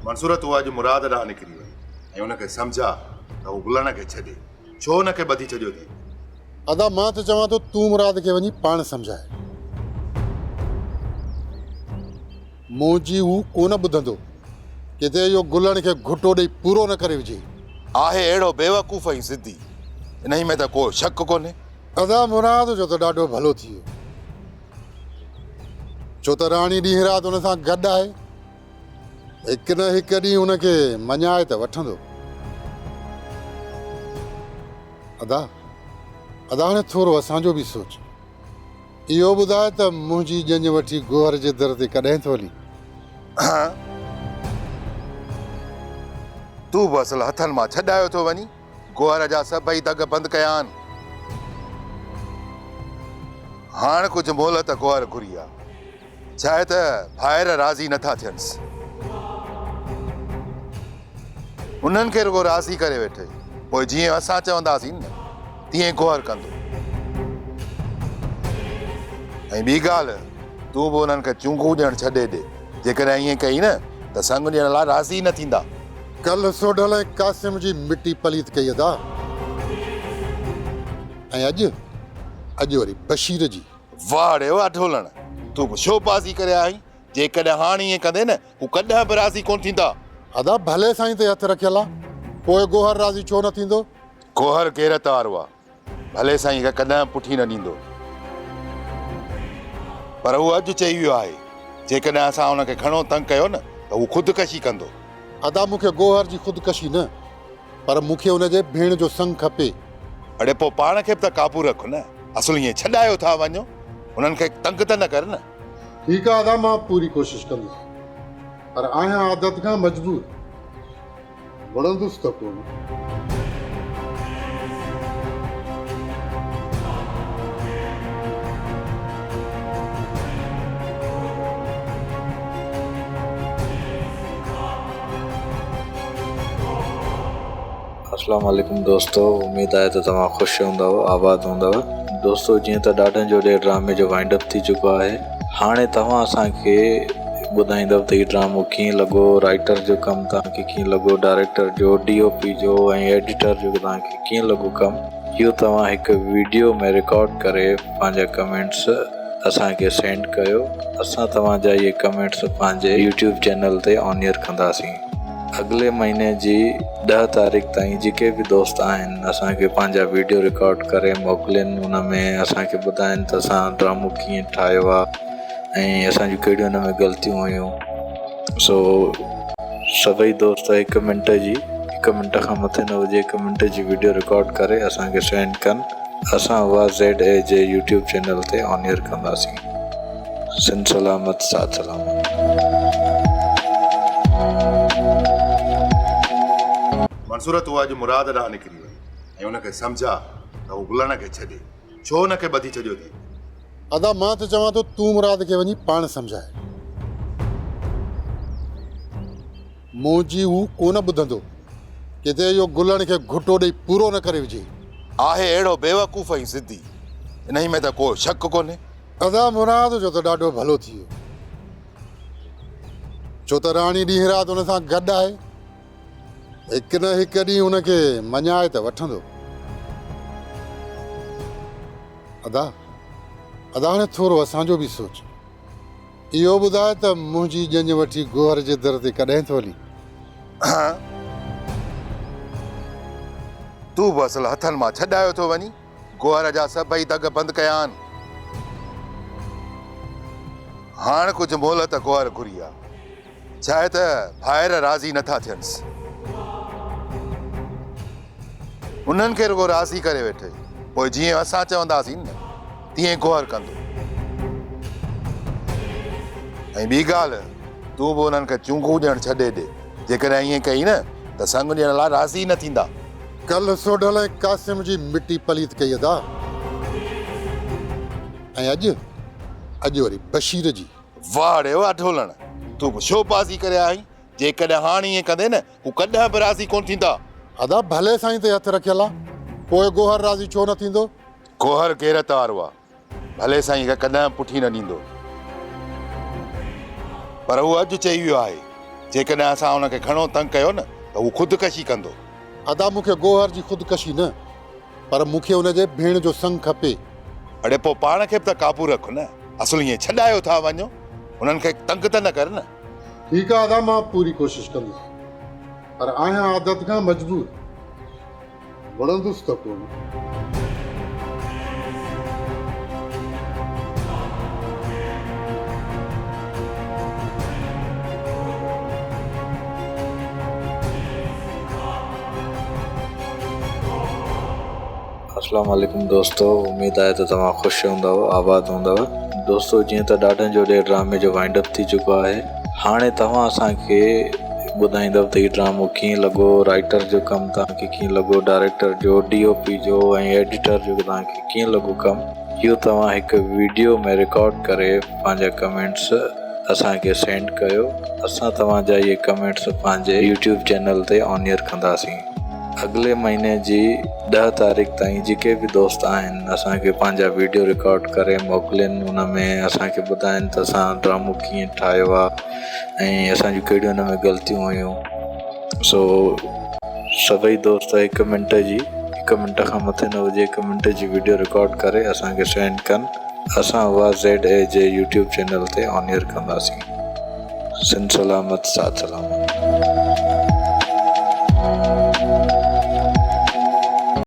منصور تون اڄ مراد ڏانهن نڪري وڃ ۽ ان کي سمجهاء ته هو گلڻ کي ڇڏي. ڇو ان کي ٻڌي ڇڏيو اٿئي؟ ادا مان ته چوان ٿو تون مراد کي وڃي پاڻ سمجهاء. منهنجي هو ڪونه ٻڌندو. ڪٿي اهو گلڻ کي گهٽو ڏئي پورو نه ڪري وجهي. آهي اهڙو بيوقوف ۽ ضدي، انهي ۾ ته ڪو شڪ ڪونهي. ادا مراد جو ته ڏاڍو ڀلو ٿي ويو. ڇو ته راڻي ڏينهن رات ان سان گڏ آهي. هڪ نه هڪ ڏينهن ان کي مڃائي ته وٺندو. ادا، ادا هاڻي ٿورو اسان جو به سوچ. اهو ٻڌاء ته منهنجي ڄڃ وٺي گوهر جي در تي ڪڏهن ٿو هلين؟ تون به اصل هٿن مان ڇڏايو ٿو وڃين. گوهر جا سڀئي دڳ بند ڪيا آهن. هاڻ ڪجهه مهلت گوهر گهري آ. ڇاهي ته ڀائر راضي نٿا ٿينس. انهن کي رڳو راضي ڪري ويٺي، پوء جيئن اسان چونداسين نه، تيئن گوهر ڪندو. ۽ ٻي ڳالهه، تون به انهن کي چونگون ڏيڻ ڇڏي ڏي. جيڪڏهن ائين ڪيئي نه ته سڱ ڏيڻ لاء راضي نه ٿيندا. ڪلهه سوڍل ۽ قاسم جي مٽي پليت ڪئي ادا. ۽ اڄ، اڄ وري بشير جي. واهه ڙي واهه ڍولڻ، تون به شوبازي ڪري آيو آهين، جيڪڏهن هاڻ ائين ڪندين نه، هو ڪڏهن به راضي ڪونه ٿيندا. ادا ڀلي سائين تي هٿ رکيل آ، پوء گوهر راضي ڇو نه ٿيندو؟ گوهر غيرت وارو آ، ڀلي سائين کي ڪڏهن به پٺي نه ڏيندو. پر هو اڄ چئي ويو آهي، جيڪڏهن اسان هن کي گهڻو تنگ ڪيو نه ته هو خودڪشي ڪندو. ادا مون کي گوهر جي خودڪشي نه، پر مون کي ان جي ڀيڻ جو سڱ کپي. اڙي پوء پاڻ کي به ته قابو رک نه، اصل ائين ڇڏايو ٿا وڃو، هنن کي تنگ ته نه ڪر نه. ٺيڪ آ ادا مان پوري ڪوشش ڪندس، پر آهيان عادت کان مجبور، وڙهندس ته ڪونه. اسلام عليڪم دوستو اميد آهي ته توهان خوش هوندؤ آباد هوندؤ دوستو جيئن ته ڏاڍن جو ڏيهه ڊرامي جو وائنڊ اپ ٿي چڪو آهي هاڻي توهان اسان کي ٻڌائيندؤ ته هي ڊرامو ڪيئن لڳو رائيٽر جو ڪم توهان کي ڪيئن لڳو ڊائريڪٽر جو ڊي او پي جو ۽ ايڊيٽر جو توهان کي ڪيئن لڳو ڪم اهو توهان هڪ ويڊيو ۾ رڪارڊ ڪري پنهنجا ڪمينٽس اسان کي سينڊ ڪيو اسان توهان جا اهي ڪمينٽس پنهنجي يوٽيوب چينل تي آن ايئر ڪنداسين اڳلي مهيني جي ڏهه تاريخ تائين جيڪي به دوست آهن اسان کي پنهنجا ويڊيو رڪارڊ ڪري موڪلين ان ۾ اسان کي ٻڌائين ته اسان ڊرامو ڪيئن ٺاهيو آهي ۽ اسان جون ڪهڙيون ان ۾ غلطيون هيون سو سڀئي دوست هڪ منٽ جي هڪ منٽ کان مٿي نه هجي هڪ منٽ جي ويڊيو رڪارڊ ڪري اسان کي سينڊ ڪن اسان اها زيڊ اي جي يوٽيوب چينل تي آن ايئر ڪنداسين. سنڌ سلامت ساٿ سلامت. منصور تون اڄ مراد ڏانهن نڪري وڃ ۽ ان کي سمجهاء ته هو گلڻ کي ڇڏي. ڇو ان کي ٻڌي ڇڏيو اٿئي؟ ادا مان ته چوان ٿو تون مراد کي وڃي پاڻ سمجهاء. منهنجي هو ڪونه ٻڌندو. ڪٿي اهو گلڻ کي گهٽو ڏئي پورو نه ڪري وجهي. آهي اهڙو بيوقوف ۽ ضدي، انهي ۾ ته ڪو شڪ ڪونهي. ادا مراد جو ته ڏاڍو ڀلو ٿي ويو. ڇو ته راڻي ڏينهن رات ان سان گڏ آهي. هڪ نه هڪ ڏينهن ان کي مڃائي ته وٺندو. ادا، ادا هاڻي ٿورو اسان جو به سوچ. اهو ٻڌاء ته منهنجي ڄڃ وٺي گوهر جي در تي ڪڏهن ٿو هلين؟ تون به اصل هٿن مان ڇڏايو ٿو وڃين. گوهر جا سڀئي دڳ بند ڪيا آهن. هاڻ ڪجهه مهلت گوهر گهري آ. ڇاهي ته ڀائر راضي نٿا ٿينس. انهن کي رڳو راضي ڪري ويٺي، پوء جيئن اسان چونداسين نه، تيئن گوهر ڪندو. ۽ ٻي ڳالهه، تون به انهن کي چونگون ڏيڻ ڇڏي ڏي. جيڪڏهن ائين ڪيئي نه ته سڱ ڏيڻ لاء راضي نه ٿيندا. ڪلهه سوڍل ۽ قاسم جي مٽي پليت ڪئي ادا. ۽ اڄ، اڄ وري بشير جي. واهه ڙي واهه ڍولڻ، تون به شوبازي ڪري آيو آهين، جيڪڏهن هاڻ ائين ڪندين نه، هو ڪڏهن به راضي ڪونه ٿيندا. ادا ڀلي سائين تي هٿ رکيل آ، پوء گوهر راضي ڇو نه ٿيندو؟ گوهر غيرت وارو آ، ڀلي سائين کي ڪڏهن به پٺي نه ڏيندو. پر هو اڄ چئي ويو آهي، جيڪڏهن اسان هن کي گهڻو تنگ ڪيو نه ته هو خودڪشي ڪندو. ادا مون کي گوهر جي خودڪشي نه پر مون کي ان جي ڀيڻ جو سڱ کپي. اڙي پوء پاڻ کي به ته قابو رک نه. اصل ائين ڇڏايو ٿا وڃو. هنن کي تنگ ته نه ڪر نه. ٺيڪ آ ادا مان پوري ڪوشش ڪندس پر آهيان عادت کان مجبور. وڻندس ته ڪونه. اسلام عليڪم دوستو اميد آهي ته توهان خوش هوندؤ آباد هوندؤ دوستو جيئن ته ڏاڍن جو ڏيهه ڊرامي جو وائنڊ اپ ٿي چڪو آهي هاڻي توهان اسان کي ٻڌائيندؤ ته هي ڊرامو ڪيئن لڳو رائيٽر جو ڪم توهان کي ڪيئن لڳو ڊائريڪٽر جو ڊي او پي جو ۽ ايڊيٽر جو توهان کي ڪيئن لڳو ڪم اهو توهان هڪ ويڊيو ۾ رڪارڊ ڪري پنهنجا ڪمينٽس اسان کي سينڊ ڪيو اسان توهان جا اهي ڪمينٽس پنهنجي يوٽيوب چينل تي آن ايئر ڪنداسين. اڳلي مهيني جي ڏهه تاريخ تائين جيڪي به دوست آهن اسان کي پنهنجا ويڊيو رڪارڊ ڪري موڪلين ان ۾ اسان کي ٻڌائين ته اسان ڊرامو ڪيئن ٺاهيو آهي ۽ اسان جون ڪهڙيون ان ۾ غلطيون هيون سو سڀئي دوست هڪ منٽ جي هڪ منٽ کان مٿي نه هجي هڪ منٽ جي ويڊيو رڪارڊ ڪري اسان کي سينڊ ڪن اسان اها زيڊ اي جي يوٽيوب چينل تي آن ايئر ڪنداسين سنڌ سلامت ساٿ سلامت.